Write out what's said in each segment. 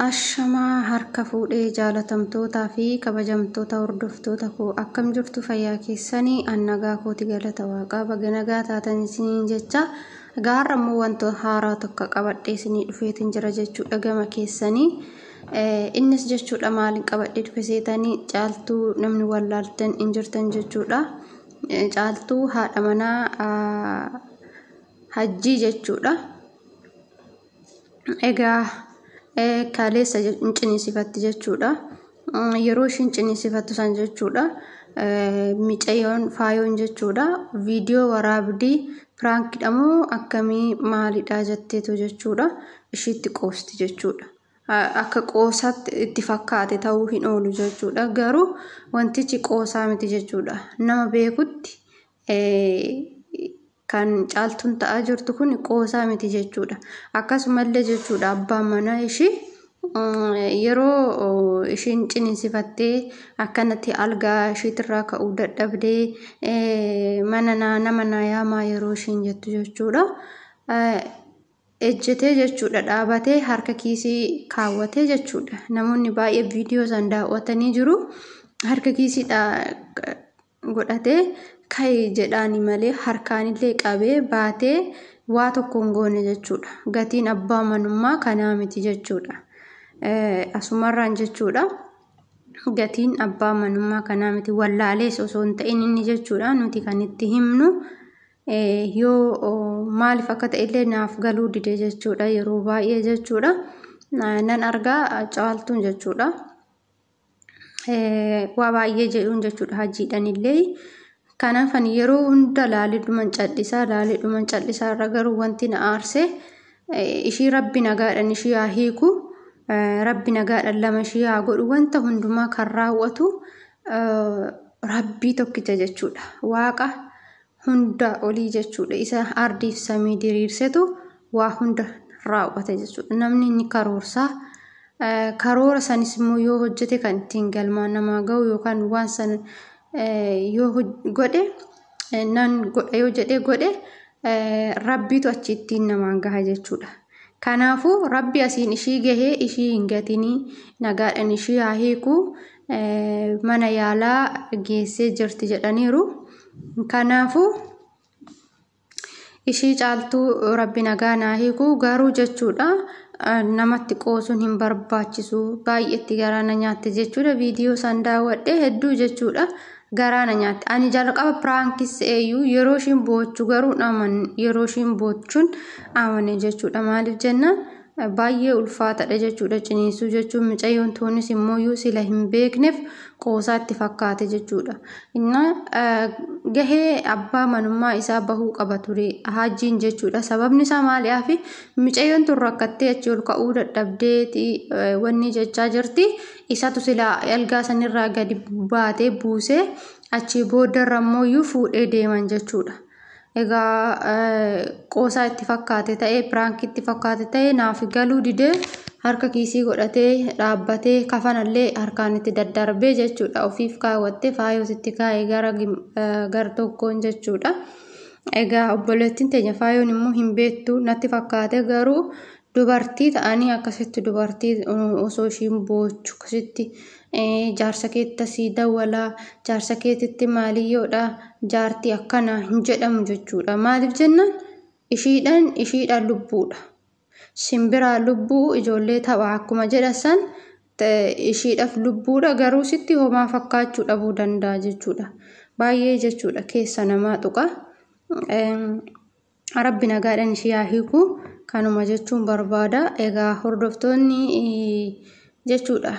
Ashamaa harka fuudhee jaalatamtootaa fi kabajamtoota hordoftoota koo, akkam jirtu? Fayyaa keessanii? An nagaa kooti, galata waaqaa. Baga nagaa taatan isiniin jecha. Egaa har'a immoo wanta haaraa tokko qabadhee isinii dhufeetiin jira jechuudha gama keessanii. Innis jechuudha, maaliin qabadhee dhufe seetanii? Caaltuu namni wallaaltan hin jirtan jechuudha. Caaltuu haadha manaa Hajjii jechuudha. Egaa kaleessa hin ciniinsifatti jechuudha. Yeroo ishiin ciniinsifattu san jechuudha, micayyoon faayoon jechuudha, viidiyoo waraabdii, prank idha moo akkamii maalidha jetteetu jechuudha, ishiitti qoosti jechuudha. Akka qoosaatti itti fakkaate ta'uu hin oolu jechuudha. Garuu wantichi qoosaa miti jechuudha. Nama beekutti kan Caaltuun ta'aa jirtu kun qoosaa miti jechuudha. Akkasumallee jechuudha, abbaan manaa ishii yeroo ishiin ciniinsifattee akkanatti algaa ishiitirraa ka'uu dadhabdee mana nama naa yaamaa yeroo ishiin jettu jechuudha, ejjetee jechuudha, dhaabatee harka kiisii kaawwatee jechuudha. Namoonni baay'ee viidiyoo san daawwatanii jiru. Harka kiisii godhatee ka'i jedhaani malee harkaanillee qabee baatee waa tokko hin goone jechuudha. Gatiin abbaa manummaa kanaa miti jechuudha. Asumarraan jechuudha. Gatiin abbaa manummaa kanaa miti. Wallaalees osoo hin ta'in inni jechuudha, nuti kan itti himnu yoo maaliif akka ta'ellee naaf galuu dide jechuudha, yeroo baay'ee jechuudha. Nan argaa Caaltuun jechuudha. Waa baay'ee jedhuun jechuudha Hajjiidhaan illee. Kanaaf ani yeroo hunda laalee dhuman callisaa, laalee dhuman callisaa irra. Garuu wanti na aarse, ishii Rabbi nagaadhaan ishii haa hiiku, Rabbi nagaadhaan lama ishii haa godhu. Wanta hundumaa kan raawwatu Rabbii tokkicha jechuudha. Waaqa hunda olii jechuudha. Isa ardiif samii diriirsetu waa hunda raawwata jechuudha. Namni inni karoorsaa, karoora sanis immoo yoo hojjete kan ittiin galmaan namaa gahu yookaan waan sana yoo godhe, nan godha yoo jedhee godhe, Rabbiitu achi ittiin namaan gaha jechuudha. Kanaafuu Rabbi asiin ishii gahee ishii hin gatinii, nagaadhaan ishii haa hiiku. Mana yaalaa geessee jirti jedhaniiru. Kanaafuu ishii Caaltuu Rabbi nagaa naa hiiku. Garuu jechuudha, namatti qoosuun hin barbaachisu. Baay'eetti garaa na nyaatte jechuudha. Viidiyoo san daawwadhe hedduu jechuudha. Garaa na nyaatte. Ani jalqaba prank is eeyyuu yeroo ishiin boochu garuu aman, yeroo ishiin boochuun amane jechuudha. Maaliif jennaan, baay'ee ulfaataadha jechuudha ciniinsuu jechuun. Mucayyoon tuunis immoo sila hin beekneef qoosaa itti fakkaate jechuudha. Innaa gahee abbaa manummaa isaa bahuu qaba ture Hajjiin jechuudha. Sababni isaa maaliif, mucayyoon tun rakkattee achi ol ka'uu dadhabdeeti wanni jechaa jirti. Isatu sila algaa sanirraa gadi baatee buusee achii booddarra immoo fuudhee deeman jechuudha. Egaa qoosaa itti fakkaate ta'ee, prank ii itti fakkaate ta'ee, naaf galuu didee harka kiisii godhatee dhaabbatee kafanallee harkaan itti daddarbee jechuudha. Ofiif kaawwattee faayoos itti kaa'ee gara gara tokkoon jechuudha. Egaa obboleettiin teenya faayoon immoo hin beektu natti fakkaate. Garuu dubartii ta'anii akkasitti dubartii osoo ishiin boochu akkasitti jaarsa keetti asii dawwalaa, jaarsa keetitti maaliyyoodha, jaartii akkana hin jedhamu jechuudha. Maaliif jennaan, ishiidhaan lubbuudha. Simbiraa lubbuu ijoollee tapha akkuma jedhan san ishiidhaaf lubbuudha, garuu sitti homaa fakkaachuu dhabuu danda'a jechuudha. Baay'ee jechuudha keessa namaa tuqa. Rabbi nagaadhaan ishii haa hiiku, kanuma jechuun barbaada. Egaa hordoftoonni jechuudha,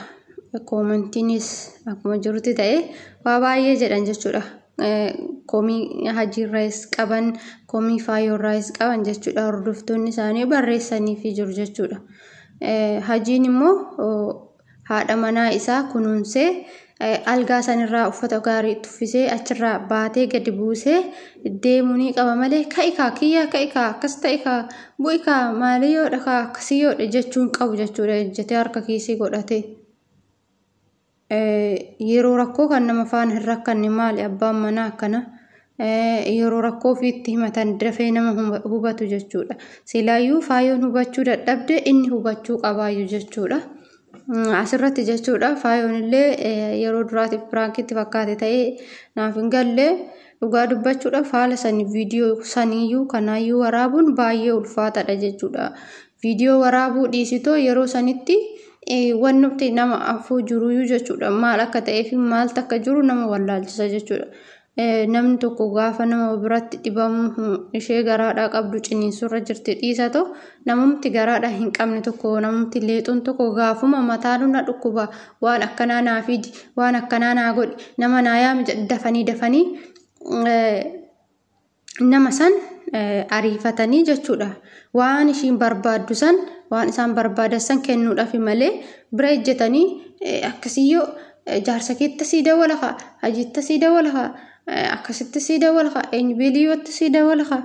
comment iinis akkuma jirutti ta'e waa baay'ee jedhan jechuudha. Komii Hajiirraayis qaban, komii Faayyoorraayis qaban jechuudha. Hordoftoonni isaanii barreessaniifii jiru jechuudha. Hajiin immoo haadha manaa isaa kunuunsee algaa sanirraa uffata gaarii itti uffisee achirraa baatee gadi buusee deemuu ni qaba malee, ka'ikaa kiyyaa, ka'ikaa akkas ta'ikaa, bu'ikaa, maaliyyoodha kaa, akkasiyyoodha jechuun qabu jechuudha, ejjetee harka kiisii godhatee. Yeroo rakkoo kan nama faana hin rakkanne maali abbaan manaa akkana? Yeroo rakkoo ofiitti himatan dafee nama hubatu jechuudha. Silaayyuu Faayoon hubachuu dadhabde, inni hubachuu qabaayyuu jechuudha. Asirratti jechuudha faayoon illee yeroo duraatiif piraankitti fakkaate ta'ee naaf hin galle. Dhugaa dubbachuudhaaf haala sanii viidiyoo saniiyyuu kanaayyuu waraabuun baay'ee ulfaataadha jechuudha. Viidiyoo waraabuu dhiisitoo yeroo sanitti wanti nama afuu jiruyyuu jechuudha. Maal akka ta'ee fi maaltu akka jiru nama wallaalchisa jechuudha. Namni tokko gaafa nama biratti dhibamu ishee garaadhaa qabdu ciniinsurra jirti dhiisa ta'u, namumti garaadhaa hin qabne tokko, namumti leexuun tokko gaafuma mataan na dhukkuba, waan akkanaa naa fidi, waan akkanaa naa godhi, nama naa yaami dafanii dafanii nama san ariifatanii jechuudha. Waan ishiin barbaaddu san, waan isaan barbaadan san kennuudhaaf malee bira ejjetanii akkasiyyoo jaarsa keetti sii dawwala haa, hajiitti sii dawwala haa, akkasitti sii dawwala haa, eenyu biliyyootti sii dawwala haa,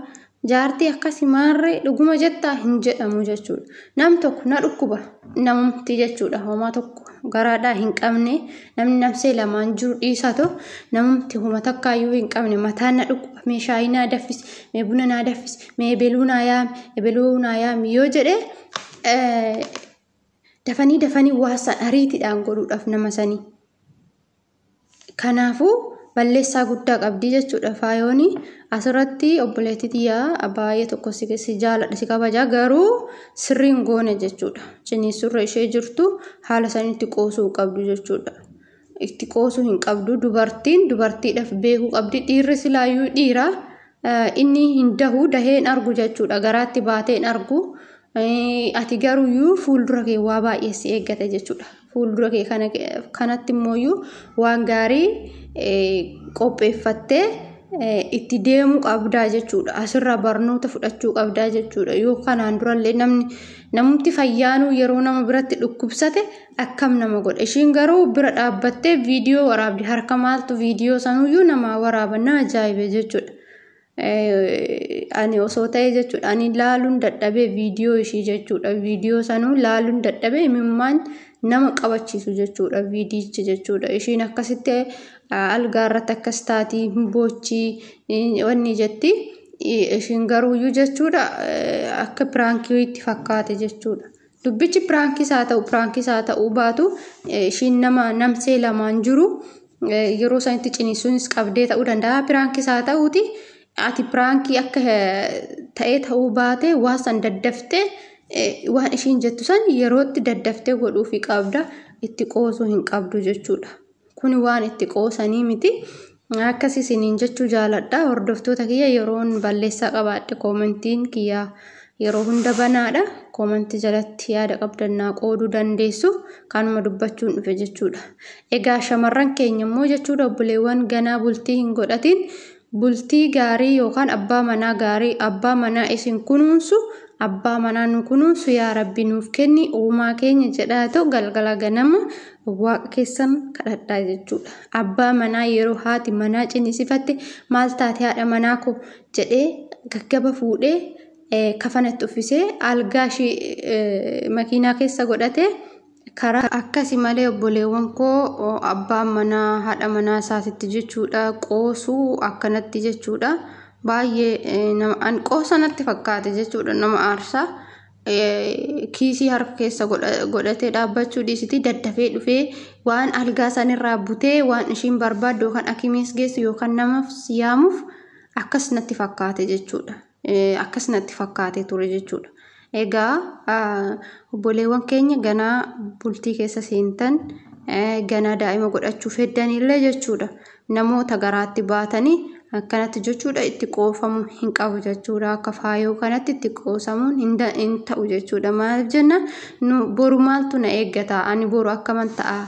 jaartii akkasii maarree dhuguma jettaa hin jedhamu jechuudha. Nam tokko na dhukkuba namumti jechuudha, homaa tokko garaadhaa hin qabne, namni namsee lamaan jiru dhiisaa ta'u, namumti homa takkaayyuu hin qabne mataan na dhukkuba, mee shaayii naa danfisi, mee buna naa danfisi, mee ebeluu naa yaami, ebeluu naa yaami yoo jedhe, dafanii dafanii waa san ariitiidhaan godhuudhaaf nama sanii. Kanaafuu balleessaa guddaa qabdi jechuudha faayooni. Asirratti obboleettii tiyyaa baay'ee tokko si jaaladha, si kabajaa, garuu sirriin goone jechuudha. Ciniinsurra ishee jirtu haala sanitti qoosuu qabdu jechuudha. Itti qoosuu hin qabdu. Dubartiin dubartiidhaaf beekuu qabdi. Dhiirri silaayyuu dhiira, inni hin dahu, dahee hin argu jechuudha. Garaatti baatee hin argu. Ati garuuyyuu fuuldura kee waa baay'ee si eeggata jechuudha. Fuuldura kee kanatti immooyyuu waan gaarii qopheeffattee itti deemuu qabdaa jechuudha. Asirraa barnoota fudhachuu qabdaa jechuudha. Yoo kanaan durallee namni namumti fayyaanuu yeroo nama biratti dhukkubsate akkam nama godha. Ishiin garuu bira dhaabbattee viidiyoo waraabdi. Harka maaltu viidiyoo sanuyyuu namaa waraaba, na ajaa'ibe jechuudha. Ani osoo ta'e jechuudha, ani laaluun dadhabee viidiyoo ishii jechuudha. Viidiyoo sanuu laaluun dadhabee, imimmaan nama qabachiisu jechuudha viidiyichi jechuudha. Ishiin akkasitti algaa irratti akkas taatii boochii wanni jetti. Ishiin garuuyyuu jechuudha akka piraankiitti fakkaate jechuudha. Dubbichi piraankiis haa ta'u, piraankiis haa ta'uu baatu, ishiin nama namsee lamaan jiru yeroo sanitti ciniinsuunis qabdee ta'uu danda'a. Piraankiis haa ta'uuti, ati piraankii akka ta'ee ta'uu baate, waan san daddaftee waan ishiin jettu san yerootti daddaftee godhuufi qabda. Itti qoosuu hin qabdu jechuudha. Kuni waan itti qoosanii miti. Akkas isiniin jechuu jaaladha. Hordoftoota kiyya, yeroon balleessaa qabaadhe koomentiin kiyya yeroo hunda banaadha. Koomentii jalatti yaada qabdan naa qooduu dandeessu. Kanuma dubbachuun dhufe jechuudha. Egaa shamarran keenya immoo jechuudha, obboleewwan ganaa bultii hin godhatin, bultii gaarii yookaan abbaa manaa gaarii, abbaa manaa isin kunuunsu, abbaa manaa nu kunuunsu yaa Rabbi nuuf kenni uumaa keenya jedhaa ta'u galgala ganama waaqa keessan kadhadhaa jechuudha. Abbaa manaa yeroo haati manaa cinisifatte maal taate haadha manaa koo jedhee gaggaba fuudhee kafanatti uffisee algaa ishii makiinaa keessa godhatee karaa akkasi malee, obboleewwan koo, abbaan manaa haadha manaa isaatitti jechuudha qoosuu akkanatti jechuudha. Baay'ee nama qoosa natti fakkaate jechuudha, nama aarsaa. Kiisii harka keessa godhatee dhaabbachuu dhiisiti, daddafee dhufee waan algaa sanirraa butee waan ishiin barbaaddu yookaan akimiis geessu yookaan namaaf yaamuuf akkas natti fakkaate jechuudha. Akkas natti fakkaate ture jechuudha. Egaa obboleewwan keenya ganaa bultii keessa seentan, ganaa daa'ima godhachuuf heddanillee jechuudha. Namoota garaatti baatanii akkanatti jechuudha itti qoofamuu hin qabu jechuudha. Akka faayoo kanatti itti qoosamuun hin ta'u jechuudha. Maaliif jenna, boru maaltu na eeggata? Ani boru akkaman ta'a?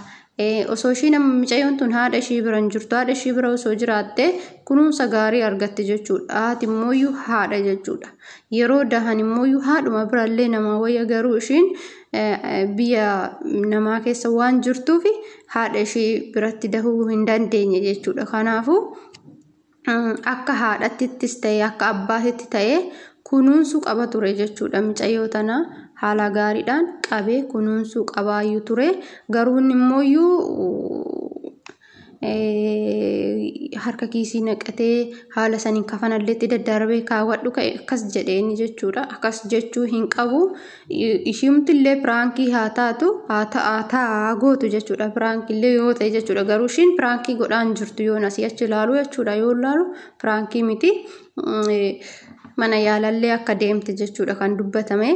Osoo ishii nama mucayyoon tun haadha ishii bira hin jirtu, haadha ishii bira osoo jiraatte kunuunsa gaarii argatti jechuudha. Haati immooyyuu haadha jechuudha. Yeroo dahan immooyyuu haadhuma birallee nama wayya, garuu ishiin biyya namaa keessa waan jirtuuf haadha ishii biratti dahuu hin dandeenye jechuudha. Kanaafuu akka haadhattittis ta'e, akka abbaatitti ta'e kunuunsuu qaba ture jechuudha. Mucayyoo tana haala gaariidhaan qabee kunuunsuu qabaayyuu ture. Garuu inni immooyyuu Harka kiisii naqatee haala saniin kafanallee itti daddarbee kaawwadhu ka'e akkas jedheeni jechuudha. Akkas jechuu hin qabu. Ishiimtillee piraankii haa taatu, haa ta'a gootu jechuudha. Piraankiillee yoo ta'e jechuudha. Garuu ishiin piraankii godhaan jirtu yoon asii achi ilaalu jechuudha. Yoo ilaalu piraankii miti. Mana yaalallee akka deemte jechuudha kan dubbatame.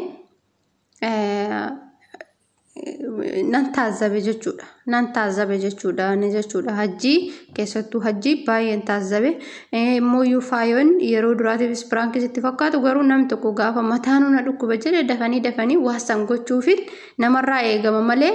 Nan taazzabe jechuudha. Nan taazzabe jechuudha. Ani jechuudha hajjii, keessattuu hajjii baay'een taazzabe. Immoo faayoon yeroo duraatiifis piraankii sitti fakkaatu, garuu namni tokko gaafa mataan na dhukkuba jedhe dafanii dafanii waasan gochuufin namarraa eegama malee,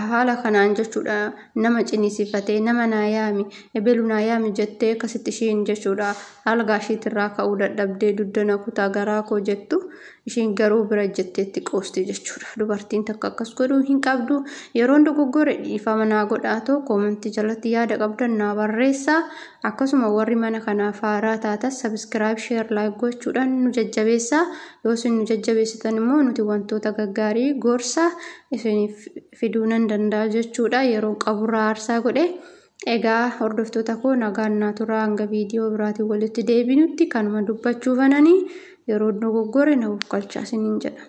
haala kanaan jechuudha nama ciniisifatee nama naa yaami, ebelu naa yaami jettee akkasitti ishiin jechuudha algaa ishiitirraa ka'uu dadhabdee duddana kutaa garaa koo jettu, ishiin garuu bira jetteetti qoosti jechuudha. Dubartiin takka akkas godhuu hin qabdu. Yeroon dogoggore dhiifama naa godhaatoo koomentii jalatti yaada qabdan naa barreessaa. Akkasuma warri mana kanaaf haaraa taatan subscribe, share, like gochuudhaan nu jajjabeessaa. Yoo isin nu jajjabeessitan immoo nuti wantoota gaggaarii gorsa isiniif fiduu nan danda'a jechuudha. Yeroo qaburraa aarsaa godhe. Egaa hordoftoota koo, nagaan naa turaa, hanga viidiyoo biraatiin walitti deebinutti kanuma dubbachuu bananii yeroo dogoggore na galchaa isiniin jedha.